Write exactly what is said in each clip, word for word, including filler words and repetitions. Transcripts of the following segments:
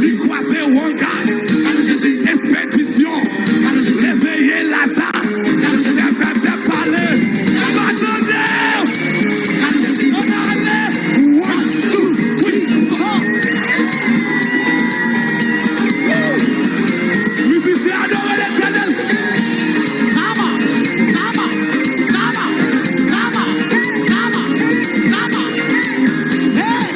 Li kwaze wanga. Espedisyon. Reveye Laza. Fè pèp pale. Pa tande. Ann ale. One, two, three, four. Mizisyen, adore Letènèl. Zama, zama, zama, zama, zama, zama. Hey!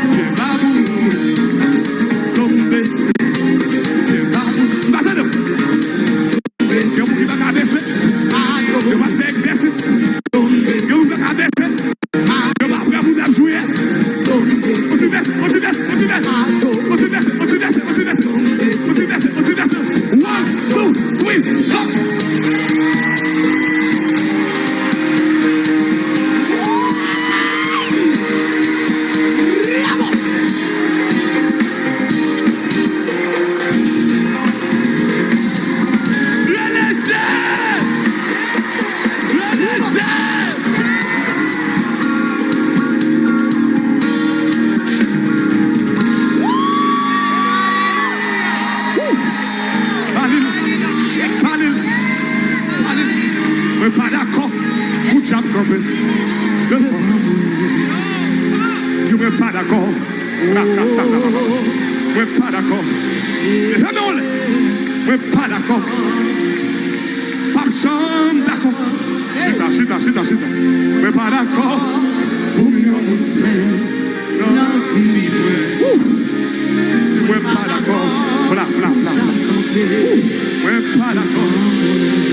Mwen pa tande. Gen moun ki pa ka bese. Yo pa fè egzèsis. Gen moun ki pa ka bese. Yo pa prè pou nèf jiyè. On ti bese, on ti bese, on ti bese. On ti bese, on ti bese, on ti bese. On ti bese, on ti bese. One, two, three, four. Rele chèf! Rele chèf! Pale l! Pale l! Pale l! Mwen pa dakò pou dyab kanpe devan mwen. Di mwen pa dakò. Mwen pa dakò. Mwen pa dakò. Mwen pa dakò. Chita, chita, chita, chita. Mwen pa dakò pou m yon moun sen nan vi mwen. Di mwen pa dakò. Vla, vla, vla, vla. Mwen pa dakò.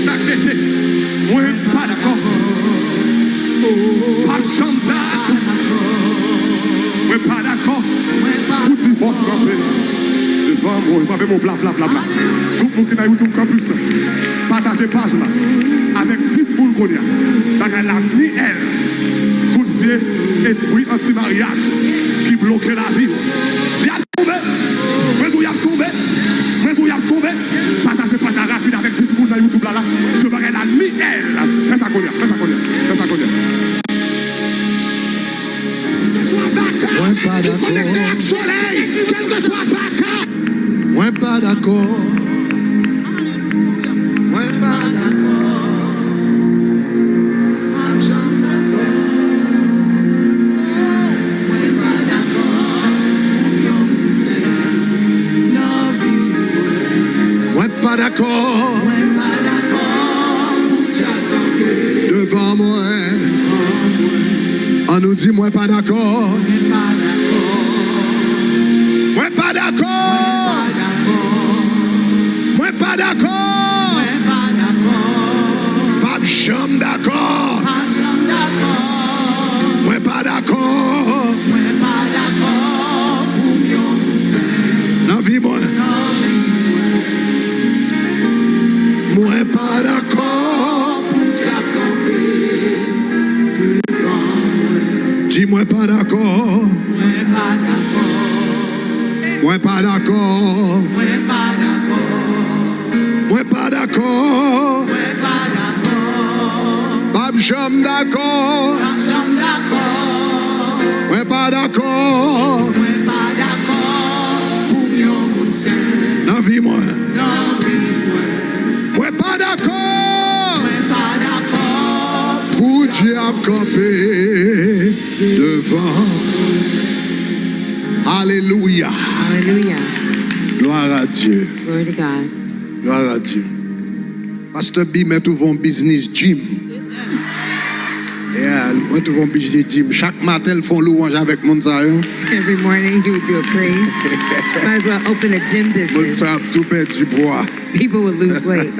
Sa k rete. Mwen pa dakò. P ap janm dakò. Mwen pa dakò pou divòs kanpe devan mwen. Frape men w pla, pla, pla, pla. Tout moun ki nan YouTube Campus, pataje paj la avèk dis moun kounye a. Bagay la ni èl. Tout vye espri anti-maryaj ki bloke lavi w. Y ap tonbe. Mwen di w y ap tonbe. Mwen di w y ap tonbe. Pataje paj la rapid avèk dis moun nan YouTube la, la. Se bagay la ni èl. Fè sa kounye a. Fè sa kounye a. Fè sa kounye a. Mwen pa dakò. Mwen pa dakò. Mwen pa dakò. M ap janm dakò. Mwen pa dakò pou yon moun sen nan vi mwen. Mwen pa dakò. Mwen pa dakò pou dyab kanpe devan mwen. An nou di, mwen pa dakò. Mwen pa dakò. Mwen pa dakò. Mwen pa dakò. Mwen pa dakò. P ap janm dakò. P ap janm dakò. Mwen pa dakò. Mwen pa dakò pou m yon moun sen nan vi mwen. Nan vi mwen. Mwen pa dakò pou dyab kanpe devan mwen. Di, mwen pa dakò. Mwen pa dakò. Mwen pa dakò. Mwen pa dakò. Mwen pa dakò. Mwen pa dakò. P ap janm dakò. P ap janm dakò. Mwen pa dakò. Mwen pa dakò pou m yon moun sen nan vi mwen. Nan vi mwen. Mwen pa dakò. Mwen pa dakò pou dyab kanpe devan. Alelouya. Hallelujah. Gloire à Dieu. Glory to God. Gloire à Dieu. Pastor B mèt ouvè yon biznis gym. Yeah, mwen twouve yon biznis gym. Chak maten, l fè yon louwanj avèk moun sa yo. Every morning he would do a praise. Might as well open a gym business. Moun sa yo ap tou pèdi pwa. People would lose weight.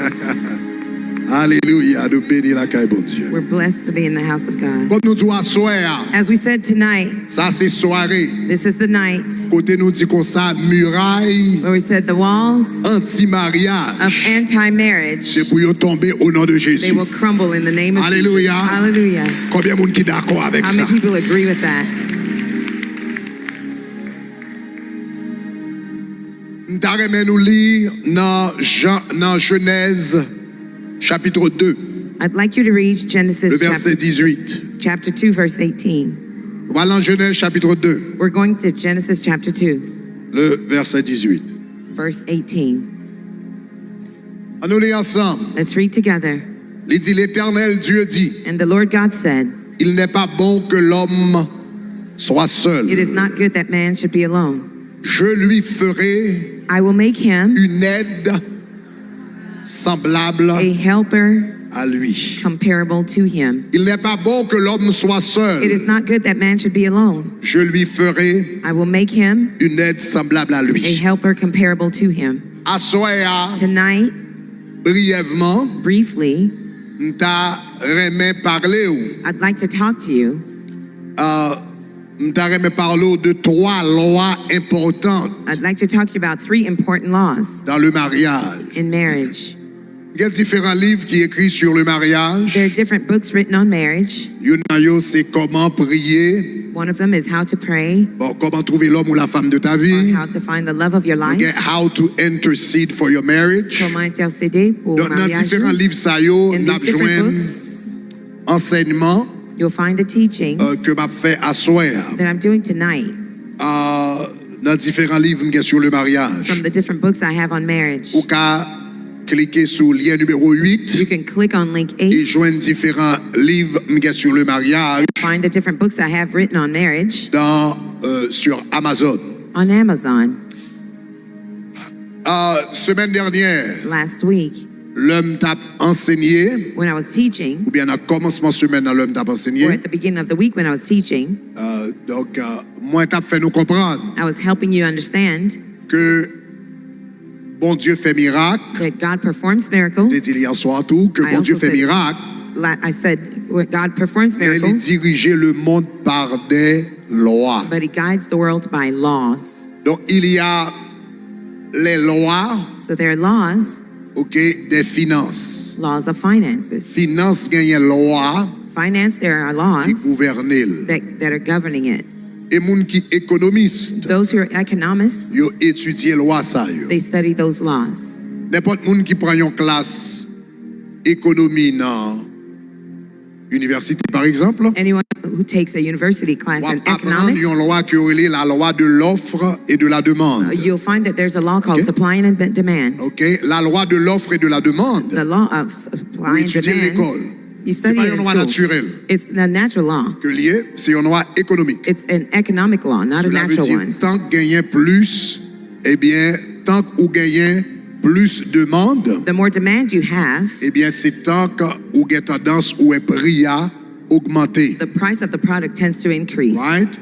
Alelouya, nou beni lakay Bondye. We're blessed to be in the house of God. Kòm nou di w aswè a, As we said tonight, sa se sware this is the night kote nou di konsa miray where we said the walls anti-maryaj of anti-marriage, se pou yo tonbe o non de Jezi. They will crumble in the name of Alelouya. Jesus. Hallelujah. Konbyen moun ki dakò avèk How sa? Many people agree with that? M ta renmen nou li nan Jan, nan Jenèz chapit de, I'd like you to read Genesis le verset chapter, dix-huit. Chapter two, verse eighteen. Nou pral nan Jenèz chapit de, We're going to Genesis chapter two, le verset dix-huit. Verse eighteen. Ann nou li ansanm. Let's read together. Li di, L'Éternel Dieu dit, And the Lord God said, Il n'est pas bon que l'homme soit seul. It is not good that man should be alone. Je lui ferai I will make him une aide semblable a helper à lui. Comparable to him. Il n'est pas bon que l'homme soit seul. It is not good that man should be alone. Je lui ferai I will make him une aide semblable à a lui. Helper comparable to him. Aswè a, Tonight, brièvement, briefly, m ta renmen pale w. I'd like to talk to you. Euh, m ta renmen pale w de twa lwa enpòtan I'd like to talk to you about three important laws dans le mariage. In marriage. Gen diferan liv ki ekri sur le mariage. There are different books written on marriage. Youn nan yo se Comment prier. One of them is How to Pray. Bon, Comment trouver l'homme ou la femme de ta vie. Or How to Find the Love of Your Life. Gen How to Intercede for Your Marriage. Comment intercéder pour Donk, nan diferan liv sa yo, n ap jwenn ansèyman, you'll find the teachings, euh, ke m ap fè aswè a. That I'm doing tonight. Euh, nan diferan liv m gen sou le maryaj. From the different books I have on marriage. Ou ka klike sou lyen nimewo uit. You can click on link eight. E jwenn diferan liv m gen sou le maryaj. Find the different books I have written on marriage. Dans, euh, sur Amazon. On Amazon. Euh, semaine dernière, Last week, lè m t ap anseye, when I was teaching, oubyen nan kòmansman semèn nan lè m t ap anseye, or at the beginning of the week when I was teaching, euh, donk, euh, mwen t ap fè nou konprann I was helping you understand ke Bondye fè mirak. That God performs miracles. M te di l yè swa tou ke Bondye fè mirak. I said, God performs miracles. Men li dirije lemonn pa de lwa. But he guides the world by laws. Donc, il y a les lois, So there are laws, OK, des finances. Laws of finances. Finans genyen lwa Finance, there are laws ki gouvène l. That, that are governing it. E moun ki ekonomis, Those who are economists, yo etidye lwa sa yo. They study those laws. Nenpòt moun ki pran yon klas ekonomi nan inivèsite, pa egzanp, Anyone who takes a university class in economics, w ap aprann yon lwa ki yo rele la loi de l'offre et de la demande. Uh, you'll find that there's a law called OK? Supply and demand. OK, la loi de l'offre et de la demande. The law of supply and demand. Ou etidye l lekòl. You study it in school. Se pa yon lwa natirèl. It's a natural law. Ke l ye, se yon lwa ekonomik. It's an economic law, not a natural one. Cela veut dire, tank genyen plis, ebyen, tank ou genyen plis demann, The more demand you have, ebyen, se tank ou gen tandans ou wè pri a ogmante. The price of the product tends to increase. Right?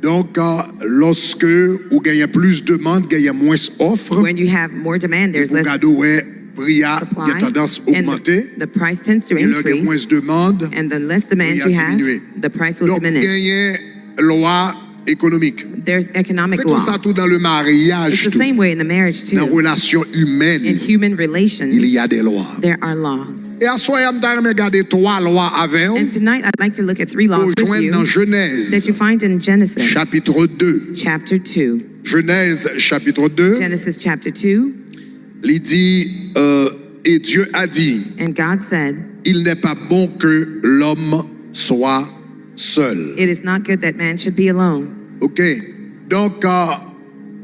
Donk, euh, lòske ou genyen plis demann, genyen mwens òf, When you have more demand, there's less supply, epi w gade w wè pri a gen tandans ogmante, and the, the price tends to increase, e lè gen mwens demann, and the less demand you have, pri a diminye. The price will diminish. Donk, genyen lwa ekonomik. There's economic law. Se konsa tou nan le maryaj tou. It's the same way in the marriage too. Nan relasyon imèn, In human relations, il y a des lois. There are laws. E aswè a, m ta renmen gade twa lwa avè w. And tonight I'd like to look at three laws with you that you find in Genesis, Ou jwenn nan Jenèz, chapit de. Chapter two. Jenèz, chapit de. Genesis chapter two. Li di, euh, Et Dieu a dit, And God said, Il n'est pas bon que l'homme soit seul. It is not good that man should be alone. OK. Donk, euh,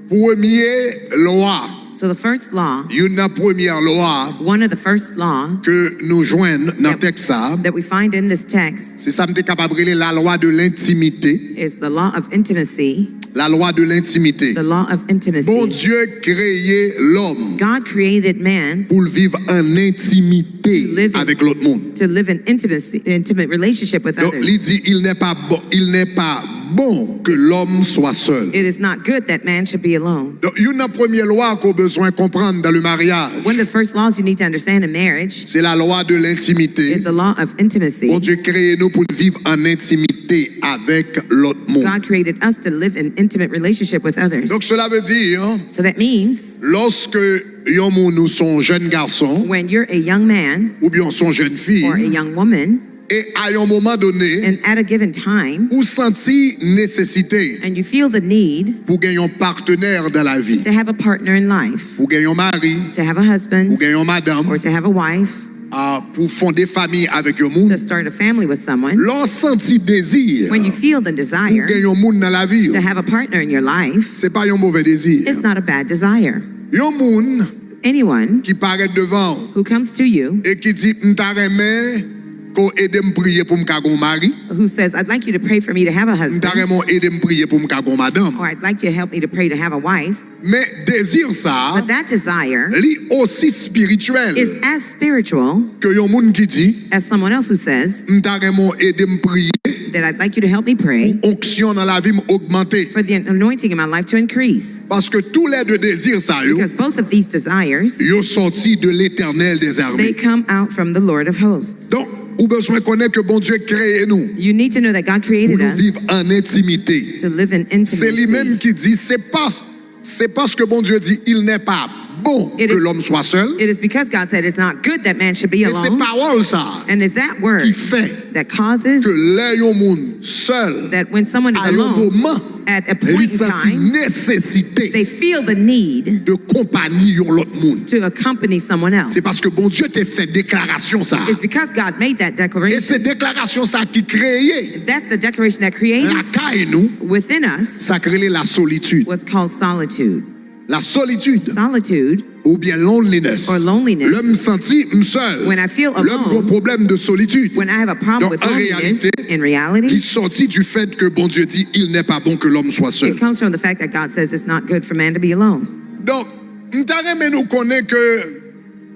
premye lwa, So the first law, youn nan premye lwa one of the first law ke nou jwenn nan that, tèks sa a, that we find in this text se sa m te kapab rele la loi de l'intimité. Is the law of intimacy. La loi de l'intimité. The law of intimacy. Bondye kreye lòm God created man pou l viv an entimite to live in, avèk lòt moun. To live in intimacy, intimate relationship with Donk, others. Li di, il n'est pas bon, il n'est pas bon ke lòm swa sèl. It is not good that man should be alone. Donk, youn nan premye lwa ke w bezwen konprann dan le maryaj, One of the first laws you need to understand in marriage se la lwa de lentimite. Is the law of intimacy. Bondye kreye nou pou n viv an entimite avèk lòt moun. God created us to live in intimate relationship with others. Donk, sela vle di, So that means lòske yon moun ou se yon jèn gason, when you're a young man oubyen w se yon jèn fi, or a young woman, e a yon moman done, and at a given time, ou santi nesesite and you feel the need pou gen yon patnè dan lavi, to have a partner in life, pou gen yon mari, to have a husband, pou gen yon madanm, or to have a wife, ah, pou fonde fanmi avèk yon moun, to start a family with someone, lè w santi dezi when you feel the pou desire gen yon moun nan lavi w, to have a partner in your life, se pa yon move dezi. It's not a bad desire. Yon moun Anyone ki parèt devan w who comes to you e ki di, "M ta renmen ke w ede m priye pou m ka gen yon mari. Who says, 'I'd like you to pray for me to have a husband,' M ta renmen w ede m priye pou m ka gen yon madanm." Or, 'I'd like you to help me to pray to have a wife.' Men dezi sa a, But that desire li osi espirityèl is as spiritual ke yon moun ki di, as someone else who says, "M ta renmen w ede m priye that I'd like you to help me pray pou onksyon nan lavi m ogmante." For the anointing in my life to increase. Paske toulède dezi sa yo, Because both of these desires, yo sòti de Letènèl dèzame. They come out from the Lord of hosts. Donk, ou bezwen konnen ke Bondye kreye nou You need to know that God pou created nou us viv an entimite. To live in intimacy. Se li menm ki di, se pas, se paske Bondye di, "Il n'est pas bon It que is- l'homme soit seul." It is because God said it's not good that man should be E se alone. Pawòl sa a And it's that word ki fè that causes ke lè yon moun sèl, that when someone is a yon alone, moman, at a li point in santi time, nesesite they feel the need de konpanyi yon lòt moun. To accompany someone else. Se paske Bondye te fè deklarasyon sa a. It's because God made that E declaration. Se deklarasyon sa a ki kreye That's the declaration that created lakay nou within us sa k rele lasolitid. What's called solitude. Lasolitid Solitude oubyen loneliness. Or loneliness. Lè m santi m sèl, When I feel lè m gen yon alone, pwoblèm de solitid. When I have a problem Donk, with an loneliness, reyalite, in reality, li sòti du fait que Bondye di, "Il n'est pas bon que l'homme soit seul." It comes from the fact that God says it's not good for man to be alone. Donk, m ta renmen nou konnen ke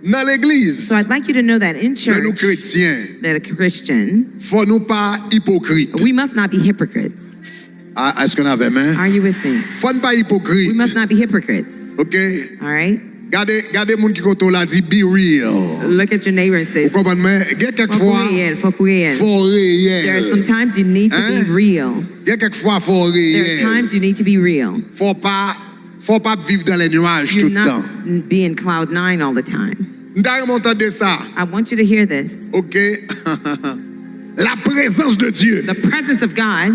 nan legliz, So I'd like you to know that in lè nou church, kretyen, that a Christian, fò nou pa ipokrit. We must not be hypocrites. A, èske n avè m? Are you with me? Fò n pa ipokrit. We must not be hypocrites. Ok? All right? Gade, gade moun ki kote w la, di, "Be real." Look at your neighbor and say, Ou konprann mwen? Gen kèk fwa, Fòk ou reyèl, fòk ou reyèl. Fò w reyèl. There are sometimes you need to be Hein? Real. Gen kèk fwa, fò w reyèl. There are times you need to be real. Fò w pa, fò w pa ap viv dans les nuages tout tan. You're not be in cloud nine all the time. M ta renmen w tande sa. I want you to hear this. Ok? La présence de Dieu The presence of God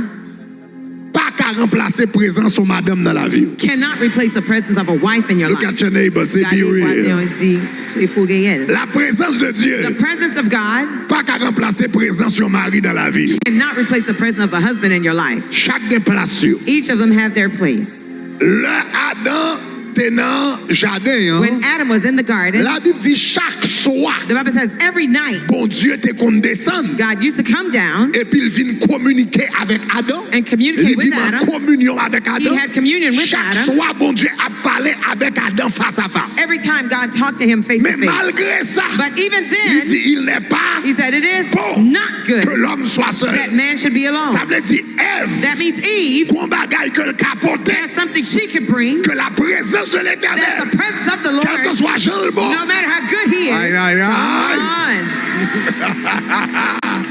pa ka ranplase prezans yon madanm nan lavi w. Cannot replace the presence of a wife in your Look life. At your neighbor, say, "Be real." Gade vwazen an, di, "Fò w reyèl." La présence de Dieu The presence of God pa ka ranplase prezans yon mari nan lavi w. Cannot replace the presence of a husband in your life. Chak gen plas yo. Each of them have their place. Lè Adan te nan jaden an, When Adam was in the garden, Labib di chak swa, the Bible says every night, Bondye te konn desann, God used to come down epi l vin kominike avèk Adan, and communicate li with vin an Adam. Kominyon avèk He Adan. Had communion with Chak Adam. Swa, Bondye ap pale avèk Adan fas a fas. Every time God talked to him face to Men face. Malgre sa, But even li then, di, "Il n'est pas he said, "It is bon not good que l'homme soit seul." That man should be alone." Sa vle di, Èv, That means Eve, gon bagay ke l ka pote, There's something she could bring, ke la prezans de Letènèl, That's the presence of the Lord, kèlkeswa jan l bon. No matter how good he is. Ay, ay, ay. Come on.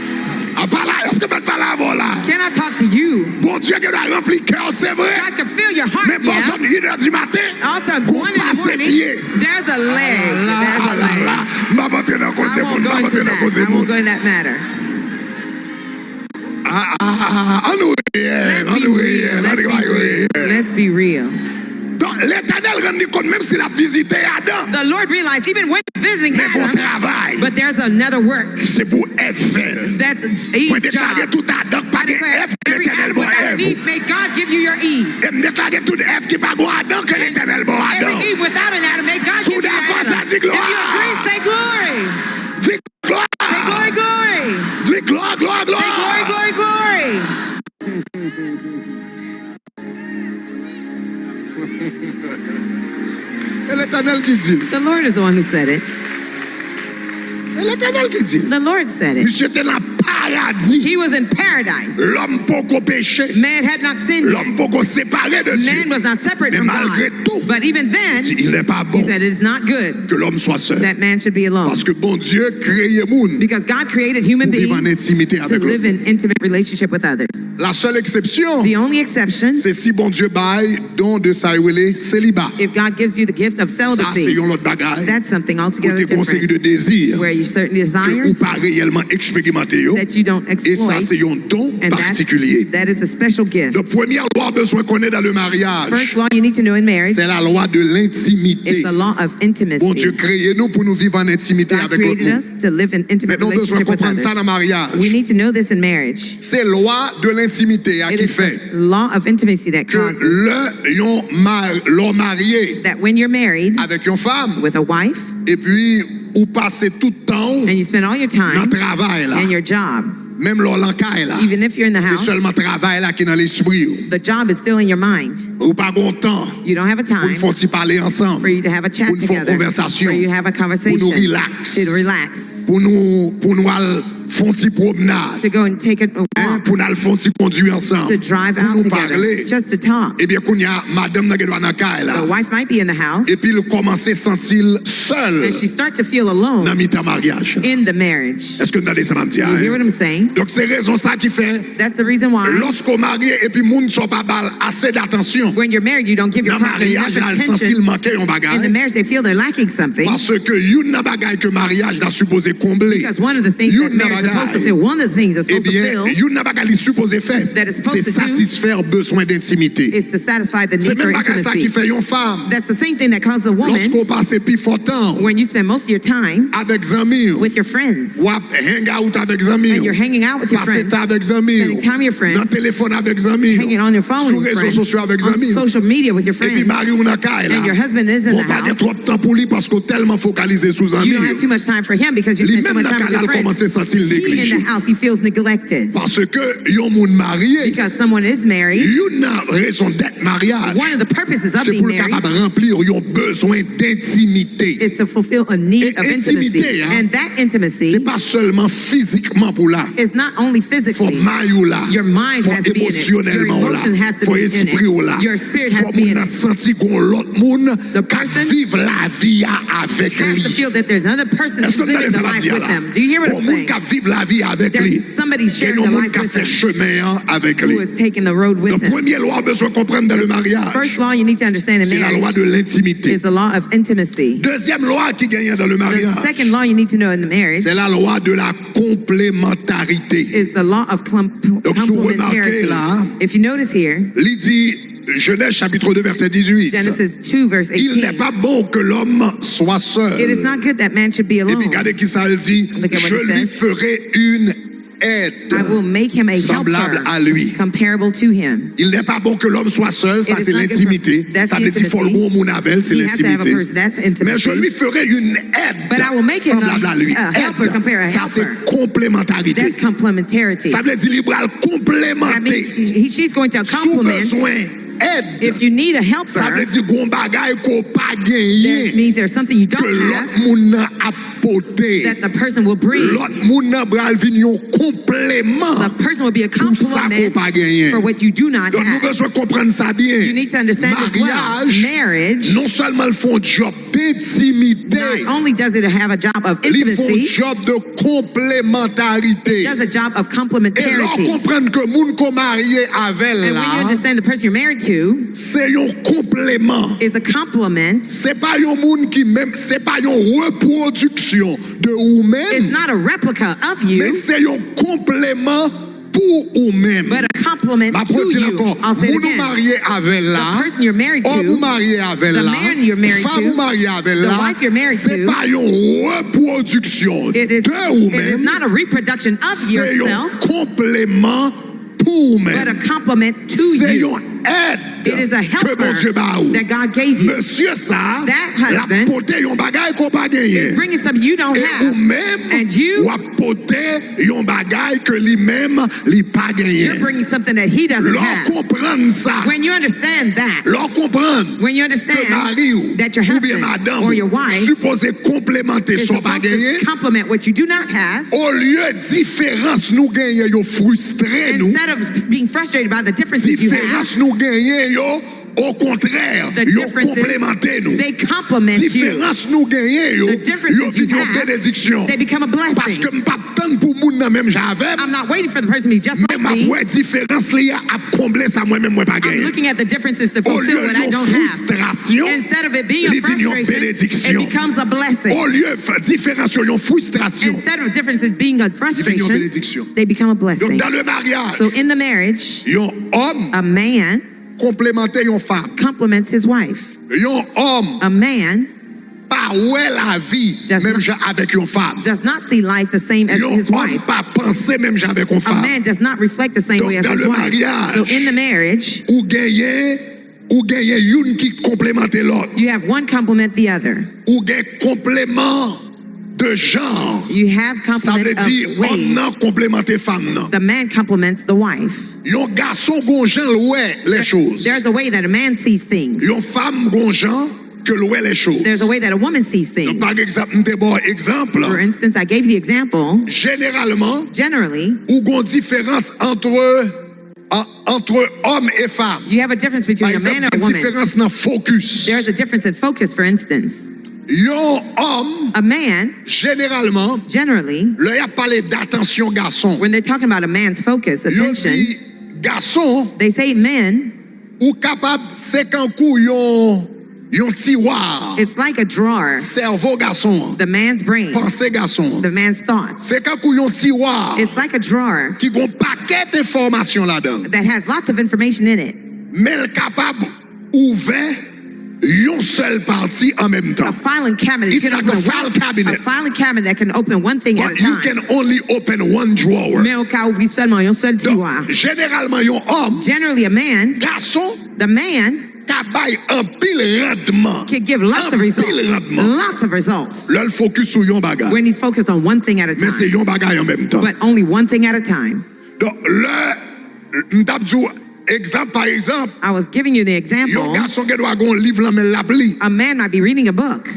A pa la, èske m pa t pale avè w la? Can I talk to you? Bondye gen dwa ranpli kè w, se vre. God can fill your heart, Men bò zòn inè di maten, All time, gon one in the pase morning, pye. There's a leg, there's a leg. M pa antre nan koze moun, m pa antre nan koze moun. I won't go in that matter. Ah, ah, ah, ah, ann reyèl, ann reyèl, ann reyèl. Let's be real. Donk, Letènèl rann li kont, menm si l ap vizite Adan, The Lord realized even when he's visiting Adam, men gon travay, but there's another work. Se pou Èv fè l. That's Eve's job. Mwen deklare tout Adan k pa gen Èv, Letènèl ban Èv. May God give you your Eve. E m deklare tout Èv ki pa gon Adan, ke Letènèl ban Adan. Every Eve without an Adam, may God give you your Adam. Si w dakò sa, di glwa. If you agree, say glory. Di glwa. Say glory, glory. Di glwa, glwa, glwa. Say glory, glory, glory. E Letènèl ki di l. The Lord is the one who said it. E Letènèl ki di l. The Lord said it. Misye te nan pa paradi. He was in paradise. Lòm poko peche. Man had not sinned Lòm yet. Poko separe de Dye. Man was not separate Men from malgre God. tou, But even li then, di, il n'est pas he bon said, "It is not good ke lòm swa sèl. that man should be alone." Paske Bondye kreye moun Because God created human pou viv an beings entimite to avèk live lòt. In intimate relationship with others. La sèl eksepsyon, The only exception se si Bondye bay don de sa yo rele seliba. If God gives you the gift of Sa se celibacy, yon lòt bagay. That's something altogether Kote gen yon seri different. De dezir Where you certain ke ou desires pa reyèlman eksperimante yo. That you don't E sa exploit. Se yon don And that, patikilye. That is a special gift. Donk premye lwa w bezwen konnen dan le maryaj, First law you need to know in marriage se la lwa de lentimite. Is the law of intimacy. Bondye kreye nou pou nou viv an entimite God avèk lòt created moun. Us to live in intimate Mennen w bezwen relationship with konprann others. Sa nan maryaj. We need to know this in marriage. Se lwa de lentimite a It ki is fè the law of intimacy that ke causes lè yon mar- lè w marye that when you're married avèk yon fanm, with a wife epi ou pase tout tan w and you spend all your nan time travay la, in your job, menm lè w lan kay la, even if you're in the se house, sèlman travay la ki nan lespri w. The job is still in your mind. Ou pa gon tan You don't have a pou n time fè yon ti pale ansanm, for you to have a chat pou n fè yon together, konvèsasyon, for you to have a pou nou conversation, relax, to relax, pou nou, pou nou al fè yon ti pwomnad, to go and take a hein, walk, pou n al fè yon ti kondwi ansanm, to drive pou out nou together, pale. Just to talk. Ebyen, kounye a, madanm nan gen dwa nan kay la, The wife might be in the house epi l kòmanse santi l sèl and she start to feel alone nan mitan maryaj la. In the marriage. Èske n tande sa m ap di a? You hear what I'm saying? Donk, se rezon sa ki fè, That's the reason why lòske w marye epi moun sa w pa ba l ase datansyon, when you're married, you don't give your nan partner enough maryaj la, l santi attention. L manke yon In the bagay. Marriage, they feel they're lacking something. Paske youn nan bagay ke maryaj la sipoze konble, Because one of the things that youn nan marriage is supposed to bagay, fill, one of the things it's supposed to ebyen, fill youn nan bagay li sipoze fè, that it's supposed se to do satisfè bezwen dentimite. Is to satisfy the Se need for menm bagay sa ki intimacy. Fè yon fanm, That's the same thing that causes a woman lòske w pase pi fò tan w when you spend most of your time avèk with your friends w ap hang out avèk zanmi and you're w, hanging out with your pase friends, tan avèk zanmi spending w, time with your friends, nan telefòn avèk zanmi w, hanging on your phone sou with rezo friends, sosyo avèk on zanmi w, social media with your epi friends, mari w nan kay la, and your husband is in bon, the w pa gen house, twòp tan pou li paske w tèlman fokalize sou zanmi you don't have w. too much time for him because you Li spend so menm much nan time kay with la, your l friends. Kòmanse santi l He in the neglije. House, he feels neglected Paske yon moun marye, because someone is married. Youn nan rezon dèt maryaj, One of the purposes of se being pou l married kapab ranpli yon bezwen dentimite. Is to fulfill a need E of intimacy. Entimite a, And that intimacy se pa sèlman fizikman pou la. Is not only Fò physically. May w la. Your mind Fò has to be in it. Your Emosyonèlman w la. Emotion has to Fò be in espri w it. La. Your spirit Fò has to be moun in nan it. Santi gon lòt moun The k ap person viv lavi a avèk has to li. Feel that there's another person Èske w tande living sa the m ap life di a with la? Them. Do you hear what I'm Gon moun saying? K ap viv lavi avèk li. There's somebody Gen sharing yon the moun life K ap with fè them chemen an avèk who li. Is taking the road with Donk them. Premye lwa w bezwen konprann dan le maryaj, First law you need to understand in se la lwa marriage de lentimite. Is the law of intimacy. Dezyèm lwa ki genyen dan le The maryaj, second law you need to know in the marriage se la lwa de la konplemantarite. Is the law of clum- Donk, si w remake complementarity. La, If you notice here, li di, Genèse chapitre deux verset dix-huit, Genesis two verse Il n'est eighteen. Pas bon que l'homme soit seul. It is not good that man should be alone. Epi gade ki sa l di, Look at what Je it lui says. Ferai une aide I will make him a semblable helper à lui. Comparable to him. Il n'est pas bon que l'homme soit seul, sa It is se not good for- lentimite. That's Sa vle di fò l intimacy. Gon moun avè l, se He has to have a lentimite. person. That's intimacy. Mais je lui ferai une aide But I will make him semblable à lui. A, a helper, Aide, compare a sa se helper. Konplemantarite. That's complementarity. Sa vle di li pral That konplemante. Means he- she's going to Si w complement. Bezwen èd, If you need a sa vle helper, di gon bagay ke w pa genyen, that means there's something you don't ke lòt have Moun nan ap pote. That the person will bring. Lòt moun nan pral vin yon konpleman. The person will be a Pou sa ke w complement pa genyen. For what you do not Donk nou have. Bezwen konprann sa byen. You need to understand this well. Maryaj, Marriage, non sèlman l fè yon djòb dentimite, not only does it have a job of li fè yon intimacy, djòb de konplemantarite. it does a job of E lè w complementarity. Konprann ke moun ke w marye avè l And when you la, understand the person you're married to se yon konpleman. Is a compliment, Se pa yon moun ki menm, se pa yon repwodiksyon de ou it's menm, not a replica of men you, se yon konpleman pou ou menm. But a compliment M ap to redi l you. Ankò, I'll say it moun ou again. Marye avè l la, The person you're married to, òm ou marye avè l the la, man you're married fanm to, ou marye avè l the la, wife you're married se to, pa yon repwodiksyon it is, de ou it is menm, not a reproduction of se yon yourself, konpleman pou ou but a menm. Compliment to Se you. Yon èd It is a ke helper Bondye ba ou. That God gave you. Mesye sa, That l ap husband, pote yon bagay ke w pa genyen. Is bringing something you don't E have. Ou menm, And you, w ap pote yon bagay ke li menm li pa You're genyen. Bringing something that he doesn't Lè w have. Konprann sa, When you understand that, lè w konprann when you ke understand mari w that your oubyen husband madanm or ou your wife sipoze konplemante is sa w pa supposed to genyen, complement what you do not have, olye diferans nou genyen yo fristre nou, instead of being frustrated by the differences you have, diferans nou genyen yo, okontrè, the yo differences, konplemante nou. They complement you. Diferans nou genyen yo, The yo differences you vin yon have, benediksyon. They become a blessing. Paske m p ap tann pou moun nan menm jan avè m, I'm not waiting for the person to be just men like m ap me. Wè diferans li a ap konble sa mwen menm mwen pa I'm genyen. Looking at the differences to fulfill Olye what I yon don't have. Fristrasyon, Instead of it being a li vin yon frustration, it benediksyon. Becomes a blessing. Olye f- diferans yo yon fristrasyon, Instead of differences being a li vin yon frustration, benediksyon. They become a Donk, blessing. Dan le maryaj, So in the marriage, yon òm a man konplemante yon fanm. Compliments his wife. Yon òm A man pa wè lavi Does menm not- jan avèk yon fanm. Does not see life the same as Yon his òm wife. Pa panse menm jan avèk yon A fanm. Man does not reflect the same Donk, way as dan his le wife. Maryaj, So in the marriage, ou genyen, ou genyen youn ki konplemante lòt. You have one complement the other. Ou gen konpleman de jan. You have Sa vle complement di of òm nan ways. Konplemante fanm nan. The man compliments the wife. Yon gason gon jan l wè lè choz. There's a way that a man sees things. Yon fanm gon jan ke l wè lè choz. There's a way that a woman sees Donk, things. Pa egzanp, m te ba w egzanp. For instance, I gave you the example. Jeneralman, Generally, ou gon diferans antre an- antre òm e fanm. You have a difference between a man and a woman. Diferans nan focus. There's a difference in focus, for instance. Yon òm, A man, jeneralman, generally, lè y ap pale d atansyon gason, when they're talking about a man's focus, yo attention, di gason, they say men, ou kapab, se kankou yon, yon tiwa. It's like a drawer. Sèvo gason an, The man's brain, panse gason an. The man's thoughts. Se kankou yon tiwa It's like a drawer ki gon pakèt enfòmasyon ladan l. That has lots of information in it. Men l kapab ouvè yon sèl pati an menm A tan. Filing cabinet. It's You can like open a a file one- cabinet. A filing cabinet that can open one thing at a But you time. Can only open one drawer. Men ou ka ouvri sèlman yon sèl Donk, tiwa. Jeneralman, yon òm, Generally, a man, gason, the man, ka bay anpil randman. Can give lots of Anpil results. Randman. Lots of results. Lè l focus sou yon bagay. When he's focused on one thing at a Men se time. Yon bagay an menm tan. But only one thing at a time. Donk, lè m t ap di w egzanp pa egzanp, I was giving you the yon example. Gason gen dwa gen yon liv nan men l l ap li. A man might be reading a book.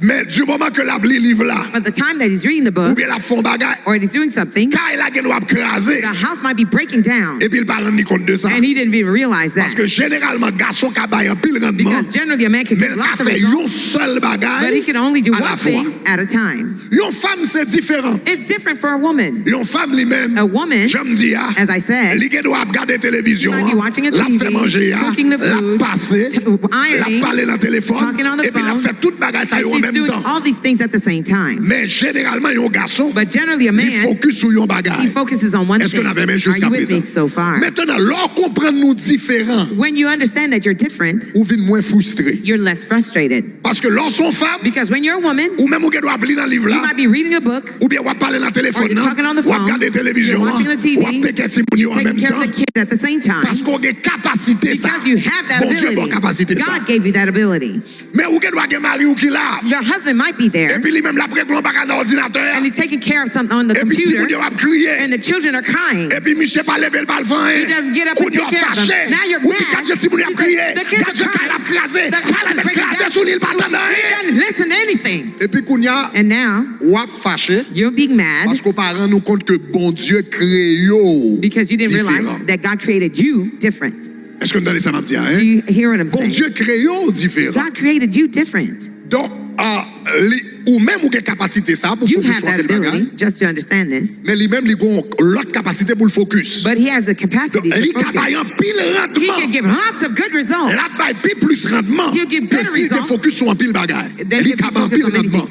Men di moman ke l ap li liv la, But the time that he's reading the book, oubyen l ap fè yon bagay, or he's doing something, kay la gen dwa ap kraze. The house might be breaking down. Epi l pa rann li kont de sa. And he didn't even realize that. Paske jeneralman, gason ka bay anpil randman, Because generally a man can men do l ka lots of fè yon results, sèl bagay But he can only do a la one fwa. Thing at a time. Yon fanm se diferan. It's different for a woman. Yon fanm li menm, A woman, jan m di a, as I said, li gen dwa ap gade televizyon might be an, watching a l ap T V, fè manje a, cooking the l ap food, pase, t- l ap ironing, pale nan telefòn, talking on the epi l ap phone, fè tout bagay sa and yo an she's menm doing tan. All these things at the same time. Men jeneralman, yon gason, But generally, a li man, focus sou yon he bagay. Focuses on one Èske n thing. Avè m Are jiska you with me prezan? So far? Mentnan, lè w konprann nou diferan, When you understand that you're different, ou vin mwen fristre. You're less frustrated. Paske lè w se yon fanm, Because when you're a woman, ou menm ou gen dwa ap li nan liv you la, might be reading a book, oubyen w ap pale nan or telefòn you're nan, talking on the w ap phone, gade you're televizyon an, watching the w ap T V, teke timoun yo an taking menm care of the tan. Kids at the same time. Paske w gen kapasite sa. Because you have that Bondye ba w ability. Kapasite sa. God gave you that ability. Men ou gen dwa gen mari w ki la. Your husband might be there, Epi li menm l ap regle yon bagay nan òdinatè a. And he's taking care of something on the Epi timoun computer, yo ap kriye. And the children are crying. Epi misye pa leve l pa l fè anyen. He doesn't get up and Kounye a take care of them. Fache. Now you're Ou di mad. Gad jan timoun yo ap kriye. The kids Gad jan are kay la ap kraze. The Kay la mèt kraze sou li, li pa tande anyen. He doesn't listen to anything. Epi kounye a, And now, w ap fache. You're being mad. Paske w pa rann ou kont ke Bondye kreye w diferan. Because you didn't realize that God created you different. Èske n tande sa m ap di a? Do you hear what I'm saying? Bondye kreye w diferan. God created you different. Donk, ah, li, ou menm ou gen kapasite sa pou fokis sou anpil bagay. You have that ability just to understand this. Men li menm li gen lòt kapasite pou l fokis. But he has the capacity to focus. Li ka bay anpil randman. He can give lots of good results. L ap bay pi plis randman ke si l te fokis sou anpil bagay. Li ka bay anpil randman.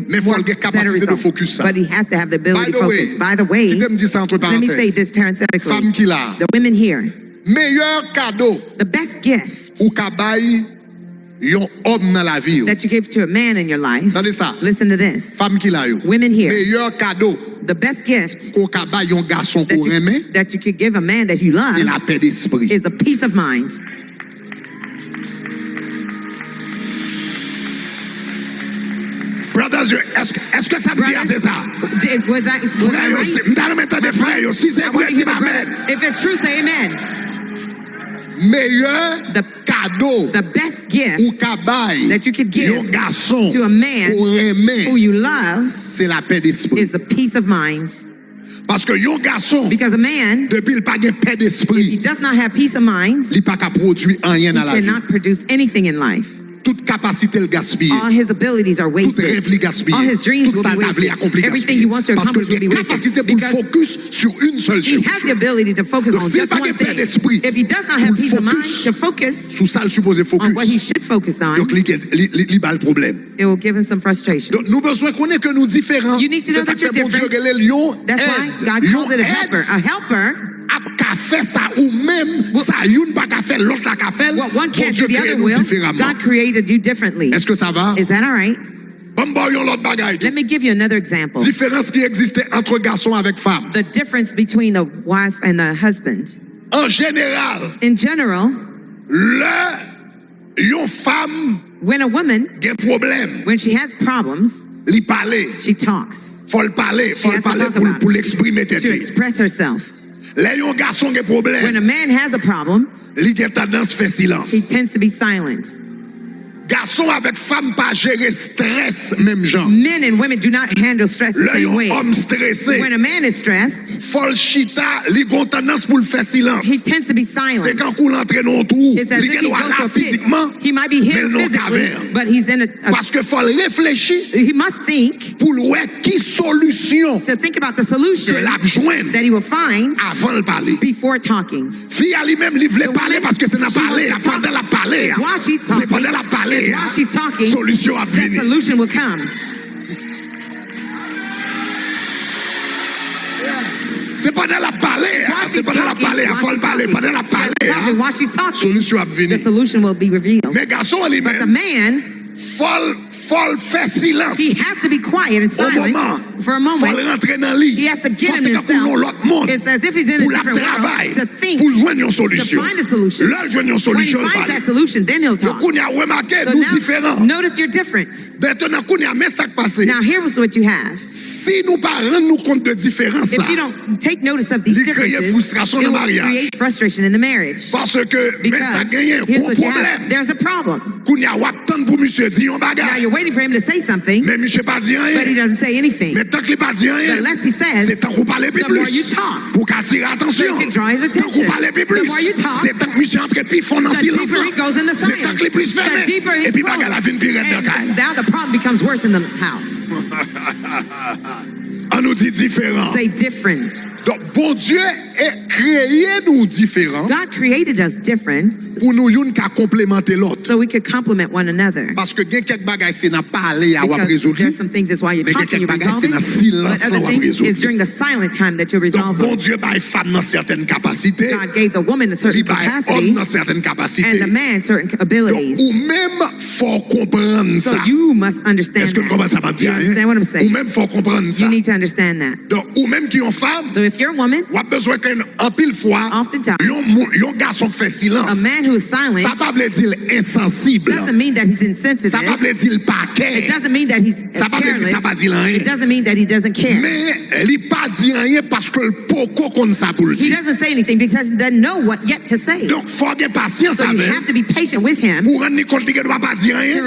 Men fò l gen kapasite de fokis sa. By the way, kite m di sa antre parantèz. Fanm ki la a. Meyè kado ou ka bay yon òm nan lavi w. Tande sa. Fanm ki la yo. Meyè kado ke w ka bay yon gason ke w renmen, se lapè despri. Attention, èske, èske sa m di a se sa? Did, was that, was Frè that yo, right? si, m ta renmen tande frè yo. Si se I vre, want to di hear m the amèn. brothers. If it's true, say amen. Meyè The, kado the best ou gift ka bay that you could give yon gason to a man ou renmen who you love se lapè despri. Is the peace of mind. Paske yon gason, Because a man, depi l pa gen pè if he despri, does not have peace of mind, li pa ka pwodui anyen he nan lavi. Cannot produce anything in life. Tout kapasite l gaspiye. All his abilities are Tout wasted. Rèv li gaspiye. All his dreams Tout will sa be l ta vle wasted. Akonpli Everything he gaspiye. wants to Paske l accomplish will gen be wasted. Kapasite pou l Because focus sur une seule he chose. Has the ability to focus Donk, on si l just pa one gen pè thing. Despri, If he does not have pou l peace of mind focus to focus sou sa l sipoze on what he focus, should focus on, donk li gen, li, li, li ba l pwoblèm. It will give him some frustration. Donk, nou bezwen konnen ke nou diferan. You need to Se know sa that k fè you're Bondye different. Rele l yon That's why èd. God calls Yon it a èd helper. A helper. Ap ka fè sa ou menm, sa youn pa ka fè, lòt la ka fè l. What one can't Bondye do, the kreye other nou will. Diferaman. God created you differently. Èske sa va? Is that all right? Ban m ba w yon lòt bagay tou. Let me give you another example. Diferans ki egziste ant gason avèk fanm. The difference between the wife and the husband. An jeneral, In general, lè yon fanm when a woman, gen pwoblèm, when she has problems, li pale. She talks. Fò l pale, She fò l has to pale talk pou l, about pou l it. Eksprime tèt To li. Express herself. Lè yon gason gen pwoblèm, When a man has a problem, li gen tandans fè silans. He tends to be silent. Gason avèk fanm pa jere strès menm jan. Men and women do not handle stress the Lè same yon way. Òm strese, When a man is stressed, fò l chita, li gen tandans pou l fè silans. He tends to be silent. Se kankou l antre nan yon twou. It's as Li if gen he dwa goes la to a pit. Fizikman, He might be men here l nan physically, kavèn. But he's in a, a Paske fò l reflechi he must think Pou l wè ki solisyon to think about the solution ke l ap jwenn that he will find avan l pale. Before talking. Fi a li menm, li vle pale paske se nan pale a, pandan l ap pale a. Se pandan l ap pale a, solisyon ap vini. Se pandan l ap pale a, se pandan l ap pale a, fò l pale, pandan l ap pale a, solisyon ap vini. Men gason an li menm, fò l fò l fè silans. He has to be quiet and silent for a moment. Fò l rantre nan li. Fò se tankou yon lòt mond. Pou l ap travay, pou l jwenn yon solisyon. Lè l jwenn yon solisyon, l pale. Donk, kounye a, remake, nou diferan. Mentnan, kounye a, men sa k pase. Si nou pa rann nou kont de diferans sa, li kreye fristrasyon nan maryaj. Paske, men sa genyen, gwo pwoblèm. Kounye a, w ap tann pou misye di yon bagay. Men misye pa di anyen. Men tank li pa di anyen, se tank ou pale pi plis. Pou w ka atire atansyon. Tank ou pale pi plis, se tank misye antre pi fon nan silans lan. Se tank li plis fèmen. Epi bagay la vin pi rèd nan kay la. An nou di diferan. Donk, Bondye kreye nou diferan. Pou nou youn ka konplemante lòt. Paske gen kèk bagay se nan pale a w ap rezoud li. Men gen kèk bagay se nan silans lan w ap rezoud li. Donk, Bondye bay fanm nan sètèn kapasite. Li bay òm nan sètèn kapasite. Donk, ou menm, fò w konprann sa. Èske n konprann sa m ap di a? Ou menm, fò w konprann sa. Donk, ou menm ki yon fanm, w ap bezwen ke anpil fwa, yon moun, yon gason k fè silans, sa pa vle di l ensansib. Sa pa vle di l pa kè. Sa pa vle di sa pa di l anyen. Men li pa di anyen paske l poko konn sa pou l di. Donk, fò w gen pasyans avè l pou w rann li kont li gen dwa pa di anyen.